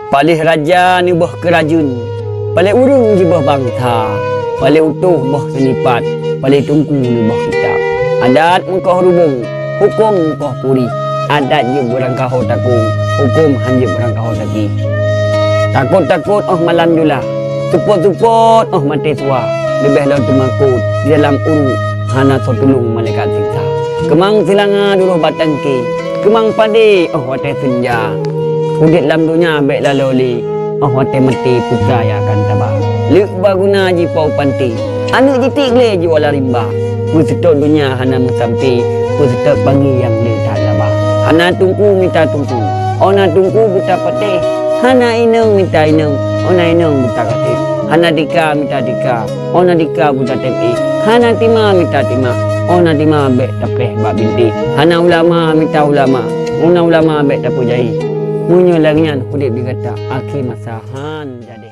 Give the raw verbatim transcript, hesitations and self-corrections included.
Paléh raja neuboh keurajeuen, paléh ureuëng jiboh bansa, paléh utôh boh seunipat, paléh teungku neuboh kitab. Adat meukoh rubông, hukôm meukoh puri. Adat jeuet beurangkaho takong, hukôm hán jeuet beurangkaho taki. Takot-takot óh malam jula, seupôt-seupôt óh maté sua, leubeh lom teumakot di dalam uruek hana soe tulông malaikat siksa. Keumang silanga duroh batangke, keumang padé óh watée seunja. Udeb lam donya bék laloe lé, óh watée maté peue nyang akan taba. Leuk baguna jipoh panté, aneuëk jitiek glé jiwoe lam rimba. Peuseutôt donya hana meusampé, peuseutôt pangi nyang le that laba. Hana teungku mita teungku, óh na teungku buta patéh. Hana inong mita inong, óh na inong buta gaséh. Hana tika mita tika, óh na tika buta tem éh. Hana tima mita tima, óh na tima bék tapéh bak bintéh. Hana ulama mita ulama, óh na ulama bék tapeujai. Meunyoe lagée nyan udeb di gata, akhé masa hán jadeh.